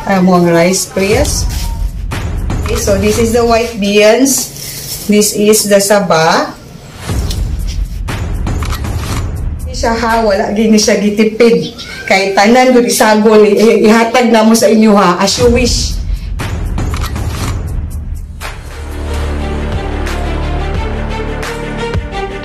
among rice crisp. Okay, so this is the white beans. This is the saba. Siya ha, wala gini siya gitipid. Kay tanan gud isagol, ihatag na mo sa inyo ha, as you wish.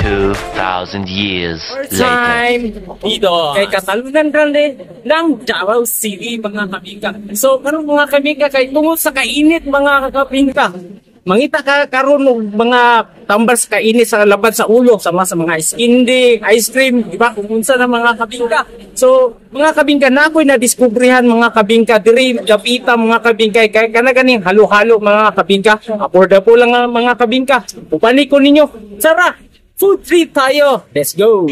2,000 years later. Time dito kay Catalunan Grande ng Davao City, mga kabingka. So karon, mga kabingka, kay tungod sa kainit, mga kabingka, mangita ka karon og mga tambal sa kainit sa labad sa ulo, sama sa mga ice candy, ice cream, di ba? Kung unsa na, mga kabingka. So mga kabingka, na ako'y nadiskubrihan, mga kabingka, diri dapita, mga kabingka, kay kana ganing halo-halo, mga kabingka. Affordable lang nga, mga kabingka. Upani ko ninyo. Tara! Food trip tayo! Let's go!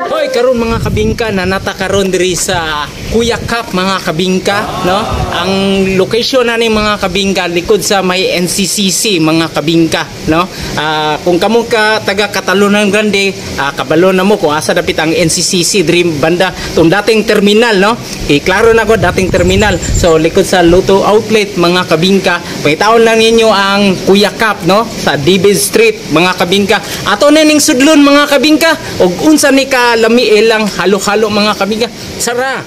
Hoy, karon, mga kabingka, nanata karon diri sa Kuya Cup, mga kabingka, no? Ang location na ni, mga kabingka, likod sa may NCCC, mga kabingka, no? Kung kamo ka taga Catalunan Grande, kabalo na mo kung asa dapit ang NCCC diri banda tong dating terminal, no? Eh, klaro na ko dating terminal. So likod sa Lotto outlet, mga kabingka, pangitaon lang ninyo ang Kuya Cup, no? Sa David Street, mga kabingka. Ato na ning sudlon, mga kabingka, og unsa ni ka lami ilang halo-halo, mga kabingka. Sara.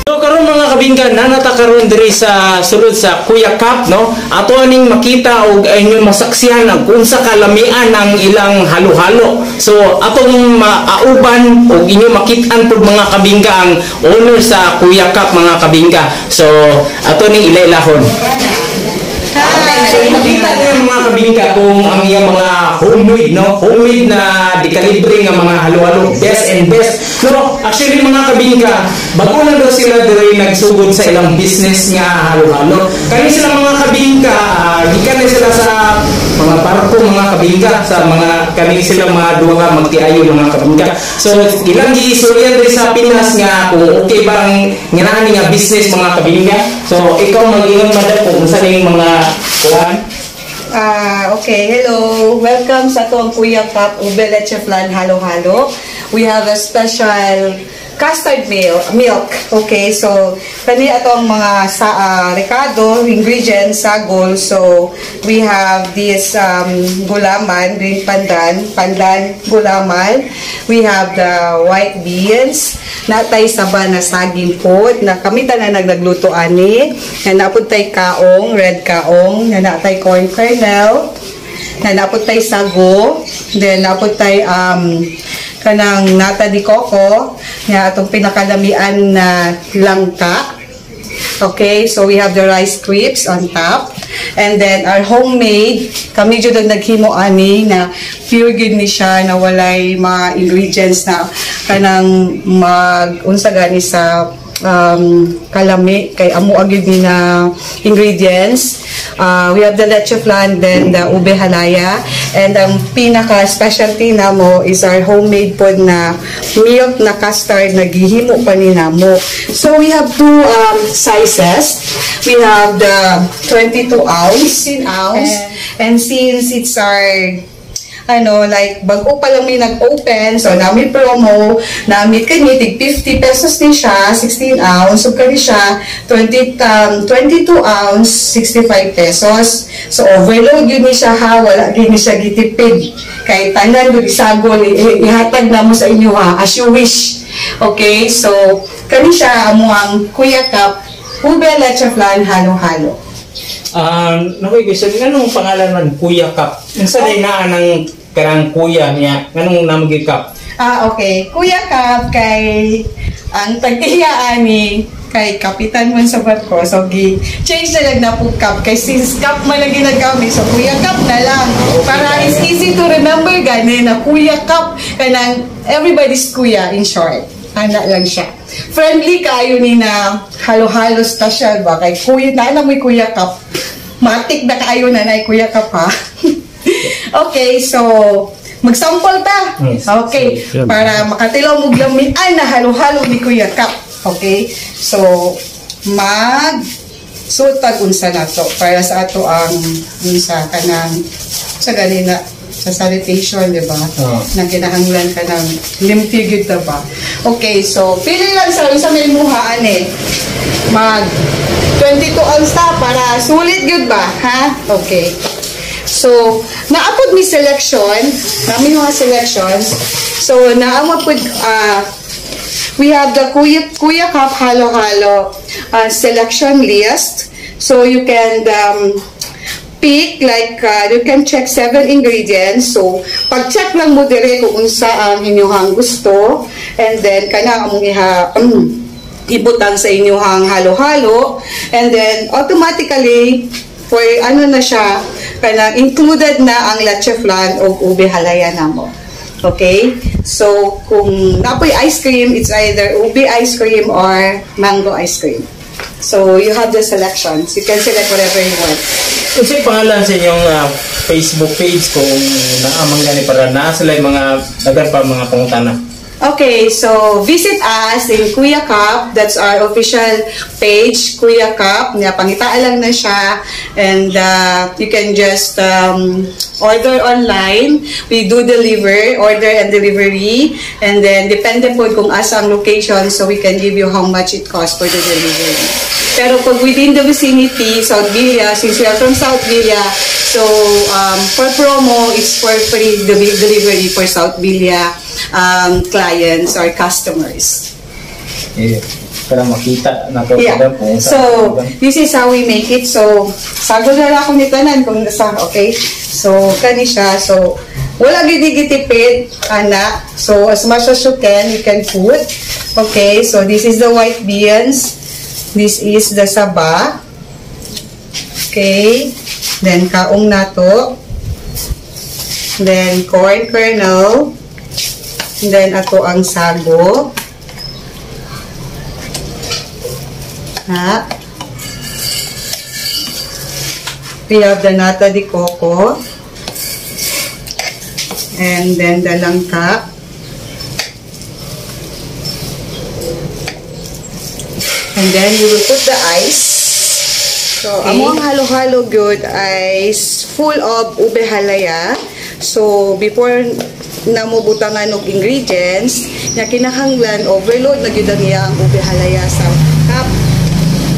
So karon, mga kabingka, nanata karon diri sa sulod sa Kuya Cup, no? Ato aning makita og inyong masaksihan ang unsa kalamian ang ilang halo-halo. So atong maauban og inyong makit-an pud, mga kabingka, ang owner sa Kuya Cup, mga kabingka. So ato ning ila-ilahon. So makita niyo, mga kabingka, kung ang iyang mga homemade, no? Homemade na dekalibre nga mga halo-halo, best and best. No, actually, mga kabingka, bago na daw sila diri nagsugod sa ilang business nga halo-halo. Kani sila, mga kabingka, gikan na sila sa mga barko, mga kabingka, sa mga kani sila mga duha ka magtiayo, mga kabingka. So ilang giistorya diri sa Pinas nga kung okay ba ang ngani nga business, mga kabingka. So ikaw mag-ingon, madam, kung unsa ning mga kuan. Okay, hello. Welcome sa atong Kuya Cup Ube Leche Flan Halo Halo. We have a special custard milk. Okay, so kani atong mga sa rekado, ingredients, sagol. So we have this gulaman, green pandan, pandan gulaman. We have the white beans, natay saba na saging pod na kami tanan nagluto ani. Na napud tay kaong, red kaong, na natay corn kernel, na napud tay sago, then napud tay kanang nata di coco, nga atong pinakalamian na langka. Okay, so we have the rice crisps on top. And then our homemade, kami jud ang naghimo ani na pure good ni siya na walay mga ingredients na kanang mag unsa gani sa kalami kay amo gyud ni na ingredients. We have the leche flan, then the ube halaya, and ang pinaka specialty namo is our homemade pod na milk na custard na gihimo pa ni namo. So we have two sizes. We have the 22 ounce, 16 ounce, and since it's our ano, like, bago pa lang may nag-open, so nami promo, nami kani, tig 50 pesos ni siya, 16 ounce, so kani siya, 20, 22 ounce, 65 pesos. So, overload gyud ni siya ha, wala gyud ni siya gitipid. Kay tanan gyud isagol, ihatag na mo sa inyo ha, as you wish. Okay, so, kani siya, amo ang Kuya Cup, ube leche flan, halo-halo. Nakoy question, nganong pangalan man Kuya Cup? Unsa day naa ng karang kuya niya? Nganong namagi cup? Ah, okay. Kuya Cup kay ang tag-iya ani kay kapitan man sa barko. So, gi change na lang na po cup. Kay since cup man lang ginagamit, so Kuya Cup na lang. Para it's easy to remember gani na Kuya Cup. Kanang everybody's kuya in short. Ana lang siya. Friendly kayo ni na halo-halo special ba? Kay kuya, na mo'y Kuya Cup. Matik na kaayo na na Kuya Cup ha. Okay, so magsample ta. Yes. Okay, para makatilaw mo lamian na halo-halo ni Kuya Cup. Okay? So mag sutag unsa na to para sa ato ang unsa kanang sa ganina sa sanitation, di ba? Oo. Na kinahanglan ka ng limpyo gyud ta ba? Okay, so pili lang sa unsa may muhaan eh. Mag 22 ounce ta para sulit gyud ba, ha? Okay. So, naapod mi selection, nami mga selections. So, naamo pod we have the Kuya Cup Halo Halo selection list. So you can pick like you can check seven ingredients. So pag check lang mo dire kung unsa ang inyong gusto and then kana among iha ibutang sa inyong halo-halo and then automatically for ano na siya kanang included na ang leche flan o ube halaya namo. Okay? So, kung napoy ice cream, it's either ube ice cream or mango ice cream. So, you have the selections. You can select whatever you want. Unsay pangalan sa inyong Facebook page kung naamang gani para naa sila yung mga daghan pa mga pangutana? Okay, so visit us in Kuya Cup. That's our official page, Kuya Cup. Nga, pangitaan lang na siya. And you can just order online. We do deliver, order and delivery. And then, depende po kung asa ang location, so we can give you how much it costs for the delivery. Pero pag within the vicinity, South Villa, since we are from South Villa, so for promo, it's for free delivery for South Villa clients or customers. Eh, para makita na to kung So, this is how we make it. So, sagol na lang ako ni tanan kung nasa, okay? So, kani siya. So, wala gyud gitipid, ana. So, as much as you can put. Okay, so this is the white beans. This is the saba. Okay. Then, kaong nato. Then, corn kernel. Then, ato ang sago. Ha? We have the nata de coco. And then, the langka. And then, we will put the ice. So, okay. Among halo-halo good is full of ube halaya. So, before na mo butangan og ingredients, nya kinahanglan overload na gyud ang iyang ube halaya sa cup.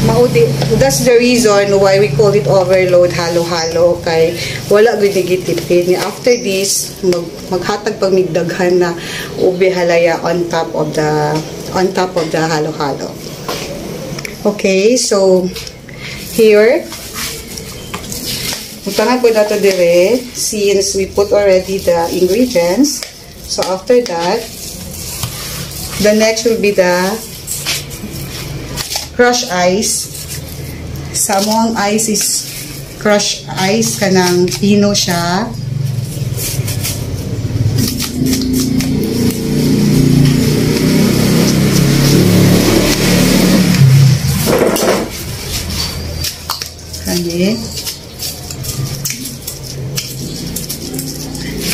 Maudi, that's the reason why we call it overload halo-halo kay wala gyud gitipid. Nya after this, maghatag pag migdaghan na ube halaya on top of the halo-halo. Okay, so here, butangan ko nato dire since we put already the ingredients. So after that, the next will be the crushed ice. Sa among ice is crushed ice kanang pino siya. Okay.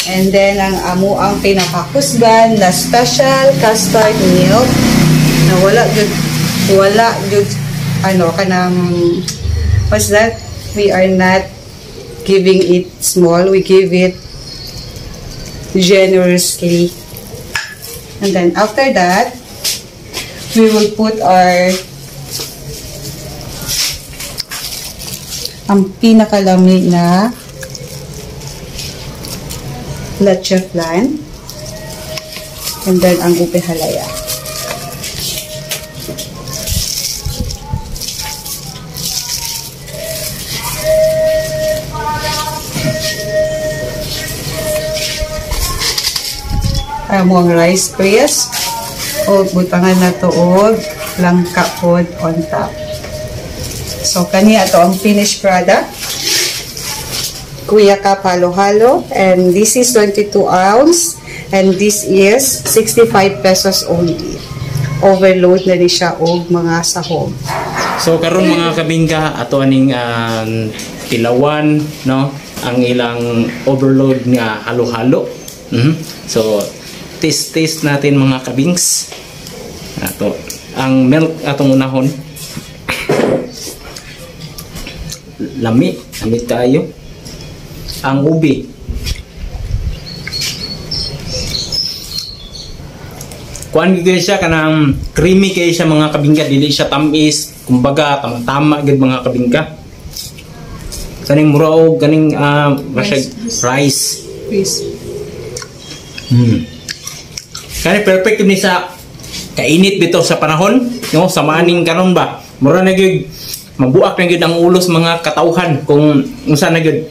And then, ang amo ang pinakakusgan na special custard milk na wala jud ano, kanang, what's that? We are not giving it small. We give it generously. And then, after that, we will put our ang pinakalami na leche flan and then ang ube halaya. Amo ang rice crisp o butangan na to og langka pod on top. So kani ato ang finished product. Kuya Cup Halo-Halo, and this is 22 ounce and this is 65 pesos only. Overload na ni siya og mga sahog. So karon, mga kabingka, ato aning tilawan, no, ang ilang overload nga halo-halo. So taste taste natin, mga kabings. Ato ang milk atong unahon. Lami, lami tayo. Ang ubi. Kuan gyud siya, kanang creamy kay siya, mga kabingka, dili siya tamis, kumbaga tama-tama gyud, mga kabingka. Kaning mura og kaning rice. Rice. Please. Kani perfect ni sa kainit bitaw sa panahon, no, sa maaning karon ba. Mura na gyud mabuak na gyud ang ulos mga katawhan kung unsa na gyud.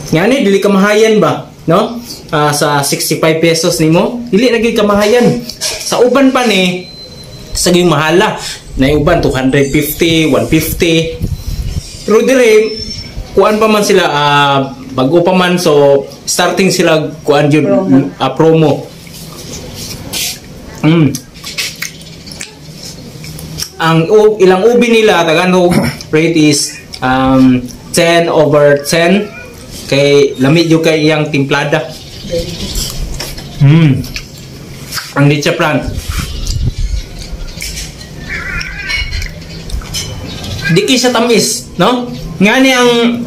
Ngani dili kamahayan ba, no? Sa 65 pesos nimo, dili na gyud kamahayan. Sa uban pa ni sa gyud mahala. Na uban 250, 150. Pero dire kuan pa man sila, bago pa man, so starting sila kuan jud. Promo. Promo. Ang ilang ubi nila tagaan rate is 10 over 10 kay lami jud kay iyang timplada. Ang leche flan. Di kay siya tamis, no? Ngani ang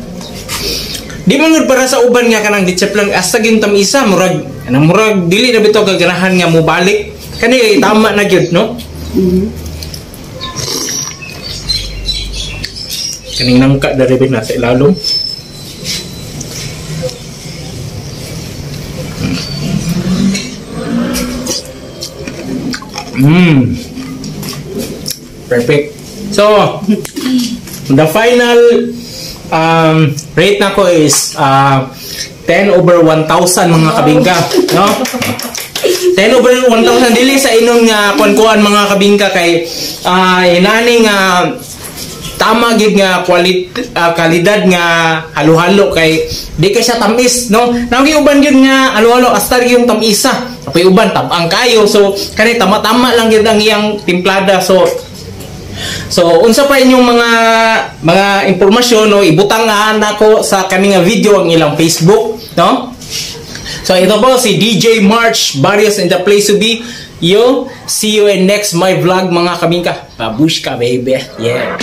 di man gud para sa uban nga kanang leche flan asa gyud tamisa, murag kanang murag dili na bitaw kaganahan nga mobalik. Kani tama na gyud, no? Kaning nangka dere na sa ilalom. Perfect. So, the final rate nako is 10 over 1,000, mga kabingka, no? 10 over 1,000, dili sa inon nga kuan-kuan, mga kabingka, kay inani nga tama gid nga kalidad nga halo-halo kay di kay siya tamis, no? Nang uban gyud nga halo-halo hasta yung tamisa, apoy uban tabang kayo, so kani tama-tama lang gyud ang iyang timplada. So unsa pa inyong mga impormasyon, no, ibutang nga nako sa kani nga video ang ilang Facebook, no? So ito po si DJ March Barrios in the place to be. Yo, see you in next my vlog, mga kabingka. Babushka, baby. Yeah.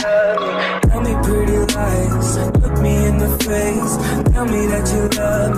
Tell me pretty lies, look me in the face. Tell me that you love